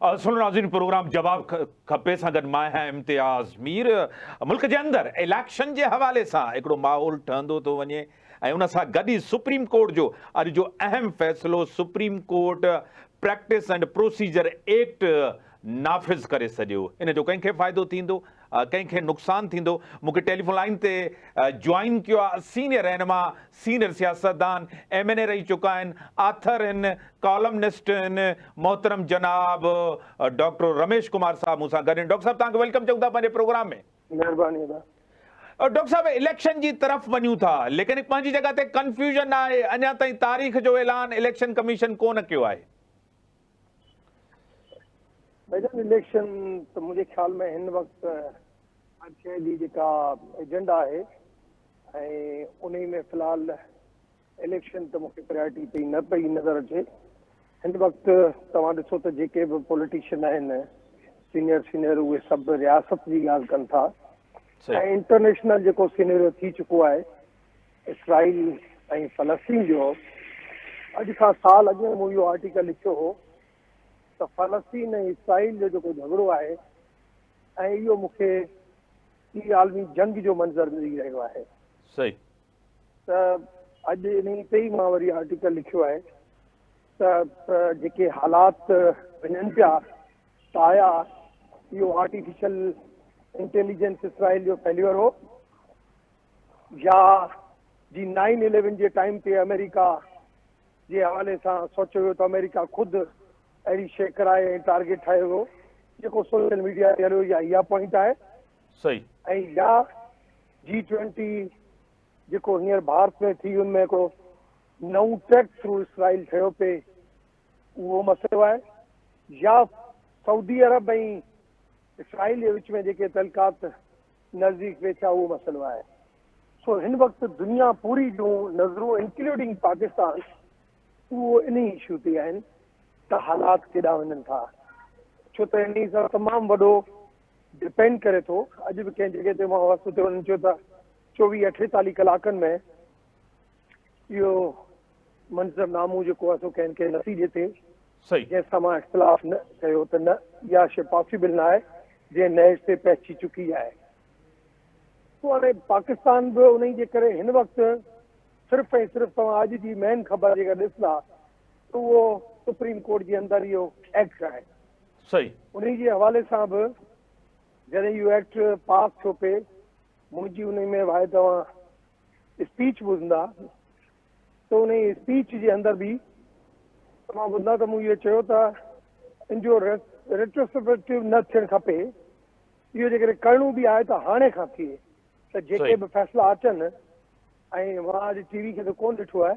سنو ناظرين پروگرام جواب کپي سان گڏ مان آهيان امتياز مير. ملڪ جي اندر اليڪشن جي حوالي سان هڪڙو ماحول ٺهندو ٿو وڃي ۽ ان سان گڏ ئي سپريم ڪورٽ جو اڄ جو اهم فيصلو supreme court practice and procedure act نافذ ڪري ڇڏيو ان جو ڪنهن کي فائدو ٿيندو ڪنهن کي نقصان ٿيندو مون کي ٽيليفون لائين تي جوائن ڪيو آهي سينيئر رهنما سينيئر سياستدان ايم اين اي رهي چڪا آهن آٿر آهن ڪالمنسٽ آهن محترم جناب ڊاڪٽر رميش ڪمار صاحب مون سان گڏ آهن ڊاڪٽر صاحب توهان کي welcome چئون ٿا پنهنجي پروگرام ۾. مهرباني ادا. ڊاڪٽر صاحب اليڪشن جي طرف وڃون ٿا ليڪن پنهنجي جڳهه تي ڪنفيوزن آهي اڃا تائين تاريخ جو اعلان اليڪشن ڪميشن ڪونه ڪيو آهي. ڀائيجان اليڪشن ته منهنجي خيال ۾ هن وقت هر شيء جي جيڪا ايجنڊا آهي ۽ انهي ۾ في الحال اليڪشن ته مونکي پريارٽي پئي نه پئي نظر اچي هن وقت توهان ڏسو ته جيڪي به پوليٽيشن آهن سينيئر سينيئر اهي سڀ رياست جي ڳالهه ڪن ٿا ۽ انٽرنيشنل جيڪو سينيريو ٿي چڪو آهي اسرائيل ۽ فلسطين جو اڄ کان سال اڳ ۾ مون اهو آرٽيڪل لکيو هو ته فلسطين ۽ اسرائيل جو جيڪو جهڳڙو آهي ۽ اهو مون کي ٽي عالمي جنگ جو منظر ملي رهيو آهي. صحيح. ته اڄ انهي تي ئي مان وري آرٽيڪل لکيو آهي ته جيڪي حالات وڃن پيا ته آيا اهو آرٽيفيشل انٽيليجنس اسرائيل جو فيليور هو يا جي نائن اليون جي ٽائيم تي آمريڪا جي حوالي سان سوچيو ويو ته آمريڪا خود اهڙي شيء ڪرائي ۽ ٽارگيٽ ٺاهيو ويو جيڪو سوشل ميڊيا تي هليو يا اها پوائنٽ آهي صحيح ۽ يا جي ٽوئنٽي جيڪو هينئر ڀارت ۾ ٿي ان ۾ هڪڙو نئون ٽريڪ ٿرو اسرائيل ٺهيو پئي اهو مسئلو آهي يا سعودي عرب ۽ اسرائيل جي وچ ۾ جيڪي تعلقات نزديڪ پئي ٿيا اهو مسئلو آهي سو هن وقت دنيا پوري جون نظرون انڪلوڊنگ پاڪستان اهو انهي اشو تي آهن ته حالات ڪيڏانهن وڃن ٿا ڇو ته انهي سان تمام وڏو ڊپينڊ ڪري ٿو اڄ به ڪنهن جڳهه تي مان هئس اتي انهن چيو ته 24 48 ڪلاڪن ۾ اهو منظر نامو جيڪو آهي سو ڪنهن ڪنهن نتيجي تي صحيح. جنهن سان مان اختلاف نه ڪيو ته نه اها شيء پاسيبل نه آهي جنهن نهج تي پهچي چڪي آهي. سو هاڻي پاڪستان به انهي جي ڪري هن وقت صرف ۽ صرف توهان اڄ جي مين خبر جيڪا ڏسندا ته اهو سپريم ڪورٽ جي اندر اهو ايڪٽ آهي. صحيح. انهي جي حوالي سان به جڏهن اهو ايڪٽ پاس ٿيو پئي منهنجي انهي ۾ واحد توهان اسپيچ ٻڌندا ته انهي اسپيچ جي اندر به توهان ٻڌندا ته مون اهو چيو ته ان جو ريٽروسپيڪٽو نه ٿيڻ کپي اهو جيڪڏهن ڪرڻو به آهي ته هاڻي کان ٿئي ته جيڪي به فيصلا اچن ۽ مان اڄ ٽي وي کي ته ڪونه ڏٺو آهي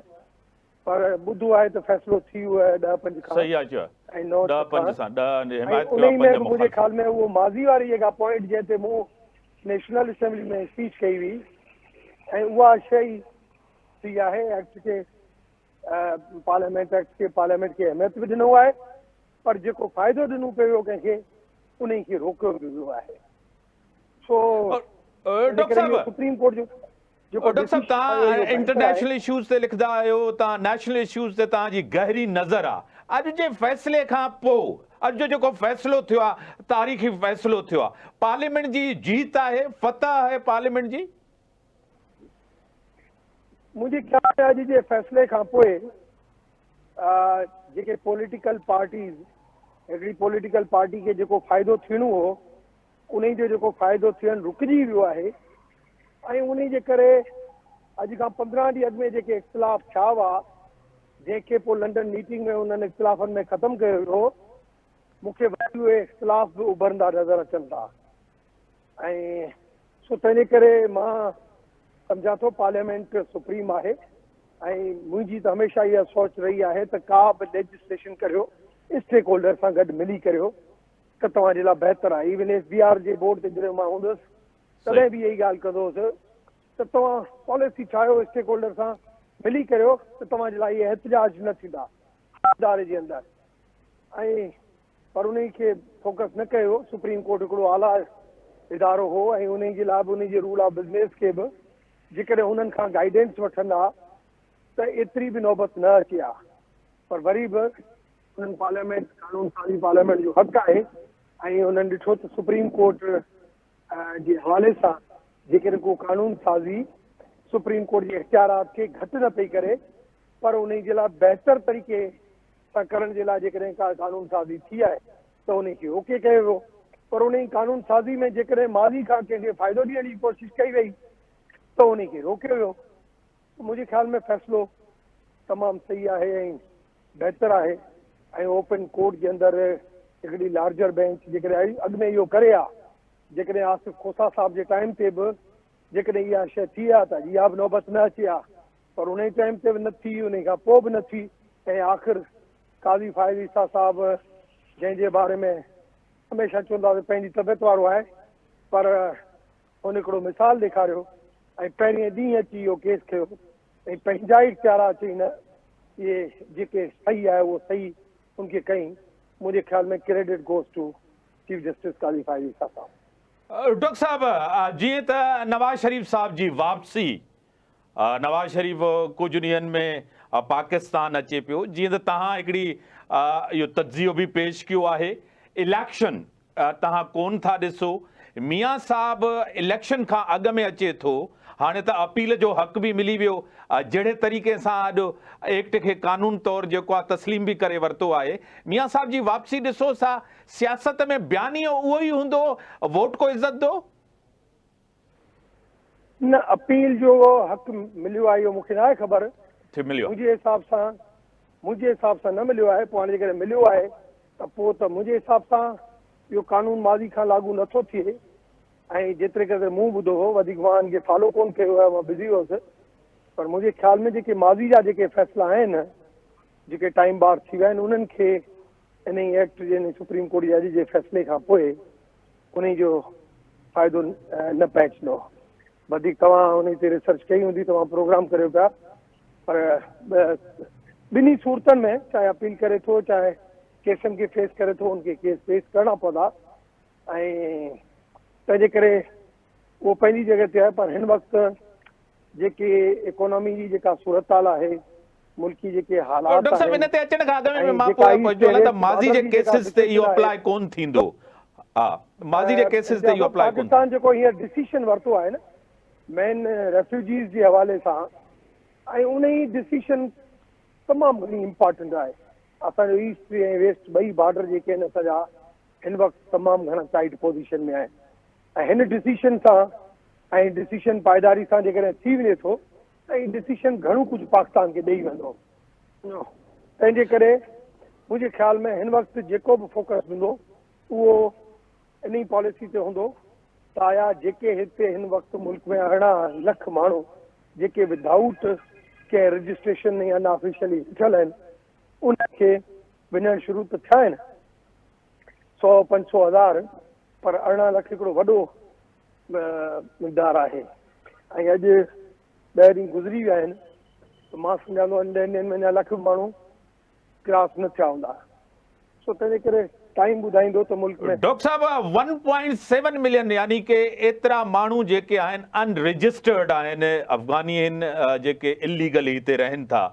پر ٻڌو آهي ته فيصلو ٿي ويو آهي ڏهه پنج کان صحيح آهي چيو ۽ نو ڏهه پنج سان ڏهه حمايت ڪيو آهي پنج منهنجي خيال ۾ اهو ماضي واري جيڪا پوائنٽ جنهن تي مون نيشنل اسيمبلي ۾ اسپيچ ڪئي هئي ۽ اها شيء ٿي آهي ايڪٽ کي پارليامينٽ ايڪٽ کي پارليامينٽ کي اهميت به ڏنو آهي پر جيڪو فائدو ڏنو پيو ويو ڪنهن کي انهي کي روڪيو به ويو آهي سو ڊاڪٽر صاحب سپريم ڪورٽ جو جيڪو ڊاڪٽر صاحب توهان انٽرنيشنل اشوز تي لکندا آهيو توهان نيشنل اشوز تي توهان جي گهري نظر آ اڄ جي فيصلي کان پو اڄ جو جيڪو فيصلو ٿيو آ تاريخي فيصلو ٿيو آ پارليامينٽ جي جيت آهي فتح آهي پارليامينٽ جي. منهنجي خيال ۾ اڄ جي فيصلي کان پوء جيڪي پوليٽيڪل پارٽيز هڪڙي پوليٽيڪل پارٽي کي جيڪو فائدو ٿيڻو هو انهي جو جيڪو فائدو ٿيڻ رڪجي ويو آهي ۽ انهي جي ڪري اڄ کان 15 ڏينهن اڳ ۾ جيڪي اختلاف ٿيا هئا جنهن کي پوء لنڊن ميٽنگ ۾ انهن اختلافن ۾ ختم ڪيو ويو هو مون کي وري اهي اختلاف به اڀرندا نظر اچن ٿا ۽ سو تنهن جي ڪري مان سمجهان ٿو پارليامينٽ سپريم آهي ۽ منهنجي ته هميشه اها سوچ رهي آهي ته ڪا به ليجسليشن ڪريو اسٽيڪ هولڊر سان گڏ ملي ڪريو ته توهان جي لاء بهتر آهي. ايون ايف بي آر جي بورڊ تي جڏهن مان هوندس تڏهن به اها ئي ڳالهه ڪندو هوس ته توهان پاليسي ٺاهيو اسٽيڪ هولڊر سان ملي ڪريو ته توهان جي لاء اهي احتجاج نه ٿيندا هر اداري جي اندر ۽ پر انهي کي فوڪس نه ڪيو ويو. سپريم ڪورٽ هڪڙو اعليٰ ادارو هو ۽ انهي جي لاء به انهي جي رول آف بزنيس کي به جيڪڏهن انهن کان گائيڊنس وٺندا ته ايتري به نوبت نه اچي ها پر وري به انهن پارليامينٽ قانون سازي پارليامينٽ جو حق آهي ۽ انهن ڏٺو ته سپريم ڪورٽ جي حوالي سان جيڪڏهن ڪو قانون سازي سپريم ڪورٽ جي اختيارات کي گهٽ نه پئي ڪري پر انهي جي لاء بهتر طريقي سان ڪرڻ جي لاء جيڪڏهن ڪا قانون سازي ٿي آهي ته انهي کي اوڪي ڪيو ويو پر انهي قانون سازي ۾ جيڪڏهن ماضي کان ڪنهن کي فائدو ڏيڻ جي ڪوشش ڪئي وئي ته انهي کي روڪيو ويو. منهنجي خيال ۾ فيصلو تمام صحيح آهي ۽ بهتر آهي ۽ اوپن ڪورٽ جي اندر هڪڙي لارجر بينچ جيڪڏهن اڳ ۾ اهو ڪري ها جيڪڏهن آصف کوسا صاحب جي ٽائيم تي به جيڪڏهن اها شيء ٿي ها ته اڄ اها به نوبت نه اچي ها پر انهي ٽائيم تي به نه ٿي انهي کان پوء به نه ٿي ۽ آخر قاضي فائز عيسيٰ صاحب جنهن جي باري ۾ هميشه چوندا هئا پنهنجي طبيعت وارو آهي پر هن هڪڙو مثال ڏيکاريو ۽ پهرين ڏينهن اچي اهو ڪيس کنيو ۽ پنهنجا ئي اختيارات چئي نه اهي جيڪي صحيح آهي اهو صحيح ان کي ڪئين منهنجي خيال ۾ credit goes to chief justice Qazi Faez Isa صاحب. ڊاڪٽر صاحب جيئن ته نواز شريف صاحب جي واپسي نواز شريف ڪجهه ڏينهن ۾ پاڪستان اچي پيو جيئن ته توهان هڪڙي اهو تجزيو به پيش ڪيو آهي اليڪشن توهان ڪون ٿا ڏسو ميان صاحب اليڪشن کان اڳ ۾ اچي ٿو هاڻي ته اپيل جو حق به ملي ويو جهڙي طريقي سان اڄ ايڪٽ کي قانون طور جيڪو آهي تسليم به ڪري ورتو آهي ميان صاحب جي واپسي ڏسو سا سياست ۾ بيانيو اهو ئي هوندو ووٽ ڪو عزت دو. نه اپيل جو حق مليو آهي اهو مون کي ناهي خبر ٿي مليو منهنجي حساب سان منهنجي حساب سان نه مليو آهي پوء هاڻي جيڪڏهن مليو آهي ته پوء ته منهنجي حساب سان اهو قانون ماضي کان لاڳو نه ٿو ٿئي ۽ جيتري قدر مون ٻڌو هو وڌيڪ مان ان کي فالو ڪونه ڪيو آهي مان بزي هوس پر منهنجي خيال ۾ جيڪي ماضي جا جيڪي فيصلا آهن جيڪي ٽائيم بار ٿي ويا آهن انهن کي انهي ايڪٽ جي انهي سپريم ڪورٽ جي اڄ جي فيصلي کان پوء انهي جو فائدو نه پهچندو وڌيڪ توهان انهي تي ريسرچ ڪئي هوندي توهان پروگرام ڪريو پيا پر ٻنهي صورتن ۾ چاهي اپيل ڪري ٿو چاهي ڪيسن کي فيس ڪري ٿو ان کي ڪيس پيش ڪرڻا پوندا ۽ تنهنجي ڪري اهو پنهنجي جڳهه تي آهي پر هن وقت جيڪي اڪانامي جي جيڪا صورتحال آهي ملڪي جيڪي حالات ڊاڪٽر صاحب ان تي اچڻ کان اڳ ۾ مان پوء پڇجو ته ماضي جي ڪيسز تي اهو اپلاء ڪون ٿيندو ها ماضي جي ڪيسز تي اهو اپلاء ڪون پاڪستان جيڪو هينئر ڊسيشن ورتو آهي نه مين ريفيوجيز جي حوالي سان ۽ ان ئي ڊسيشن تمام گهڻي امپارٽنٽ آهي اسان جو ايسٽ ۽ ويسٽ ٻئي بارڊر جيڪي آهن اسان جا هن وقت تمام گهڻا ٽائيٽ پوزيشن ۾ آهن ۽ هن ڊسيشن سان ۽ ڊسيشن پائيداري سان جيڪڏهن ٿي وڃي ٿو ته هي ڊسيشن گهڻو ڪجهه پاڪستان کي ڏئي ويندو تنهن جي ڪري منهنجي خيال ۾ هن وقت جيڪو به فوڪس هوندو اهو انهي پاليسي تي هوندو ته آيا جيڪي هتي هن وقت ملڪ ۾ 18 لک ماڻهو جيڪي ودائوٽ ڪنهن رجسٽريشن ۽ ان آفيشلي ويٺل آهن انهن کي وڃڻ شروع ته ٿيا آهن سو پنج سو هزار پر 18 لک هڪڙو وڏو مقدار آهي ۽ اڄ ڏهه ڏينهن گذري ويا آهن ته مان سمجهان ٿو ان ڏهن ڏينهن ۾ اڃا لک به ماڻهو ڪراس نه ٿيا هوندا سو تنهنجي ڪري ٽائيم ٻڌائيندو ته ملڪ ۾. ڊاڪٽر صاحب ون پوائنٽ سيون ملين يعني ڪي ايترا ماڻهو جيڪي آهن ان رجسٽرڊ آهن افغاني آهن جيڪي اليگلي هتي رهن ٿا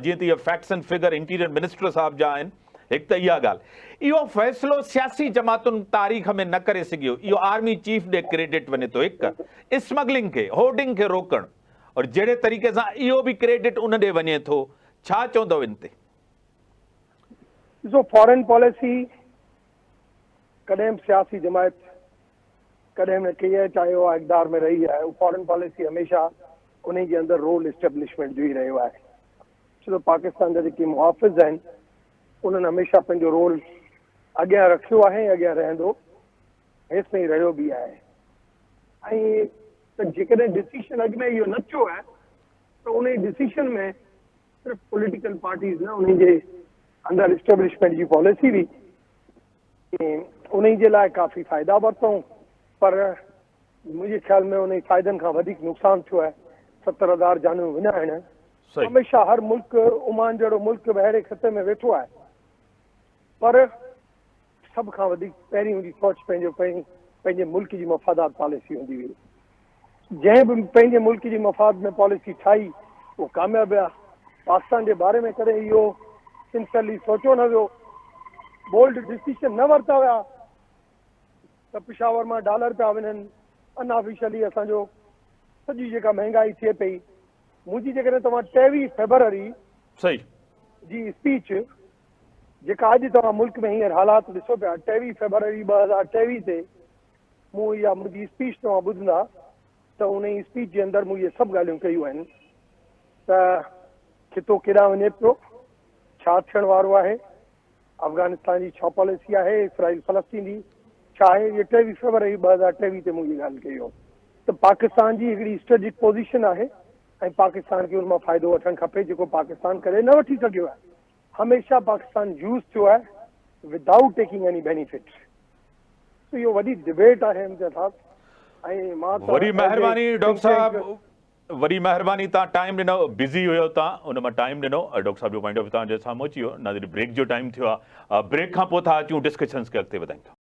جيئن ته اهي facts and figure interior minister صاحب جا آهن هڪ ته اها ڳالهه اهو فيصلو سياسي جماعتن تاريخ ۾ نه ڪري سگهيو اهو آرمي چيف ڏي ڪريڊٽ وڃي ٿو هڪ اسمگلنگ کي هورڊنگ کي روڪڻ اور جهڙي طريقي سان اهو به ڪريڊٽ ان ڏي وڃي ٿو ڇا چوندؤ ان تي؟ ڏسو فارين پاليسي ڪڏهن به سياسي جماعت ڪڏهن به نه ڪئي آهي چاهي اها اقدار ۾ رهي آهي فارين پاليسي هميشه انهي جي اندر رول اسٽيبلشمينٽ جو ئي رهيو آهي ڇو ته پاڪستان جا جيڪي محافظ آهن انهن هميشه پنهنجو رول اڳيان رکيو آهي ۽ اڳيان رهندو هيستائين رهيو به آهي ۽ ته جيڪڏهن ڊسيشن اڳ ۾ اهو نه ٿيو آهي ته انهي ڊسيشن ۾ صرف پوليٽيڪل پارٽيز نه انهي جي اندر اسٽيبلشمينٽ جي پاليسي هئي انهي جي لاء ڪافي فائدا ورتائون پر منهنجي خيال ۾ انهي فائدن کان وڌيڪ نقصان ٿيو آهي 70,000 جانيون وڃائڻ هميشه هر ملڪ عمان جهڙو ملڪ به اهڙي خطي ۾ ويٺو آهي پر سڀ کان وڌيڪ پهرين هوندي سوچ پنهنجو پنهنجي ملڪ جي مفادات پاليسي هوندي هئي. جنهن به پنهنجي ملڪ جي مفاد ۾ پاليسي ٺاهي اهو ڪامياب ويا. پاڪستان جي باري ۾ ڪڏهن اهو سنسيئرلي سوچيو نه ويو. بولڊ ڊسيشن نه ورتا ويا ته پشاور مان ڊالر پيا وڃن ان آفيشلي اسان جو سڄي جيڪا مهنگائي ٿئي پئي منهنجي جيڪڏهن توهان ٽيويهه فيبروري صحيح. جي اسپيچ جيڪا اڄ توهان ملڪ ۾ هينئر حالات ڏسو پيا ٽيويهه فيبروري 2023 تي مون اها منهنجي اسپيچ توهان ٻڌندا ته انهي اسپيچ جي اندر مون اهي سڀ ڳالهيون ڪيون آهن ته خطو ڪيڏانهن وڃي پيو، ڇا ٿيڻ وارو آهي، افغانستان جي ڇا پاليسي آهي، اسرائيل فلسطين جي ڇا آهي، اهي ٽيويهه فيبروري 2023 تي مون اهي ڳالهه ڪئي هو ته پاڪستان جي هڪڙي اسٽريٽجڪ پوزيشن آهي ۽ پاڪستان کي ان مان فائدو وٺڻ کپي جيڪو پاڪستان ڪڏهن نه وٺي سگهيو آهي. هميشه پاڪستان يوز ٿيو آهي ودائوٽ ٽيڪنگ ايني بينيفٽ. سو اهو وڏي ڊبيٽ آهي امجد صاحب ۽ مان ته وڏي ايز اي مهرباني ٿنڪ ڊاڪٽر صاحب ٽينڪ. وڏي مهرباني تان ٽائيم ڏنو بزي هيو تان ان مان ٽائيم ڏنو ڊاڪٽر صاحب جو پوائنٽ آف ويو تان جي سامهون اچي ويو ناظرين بريڪ جو ٽائيم ٿيو آ بريڪ کان پوء ٿا اچون ڊسڪشنز کي اڳتي وڌائيندا.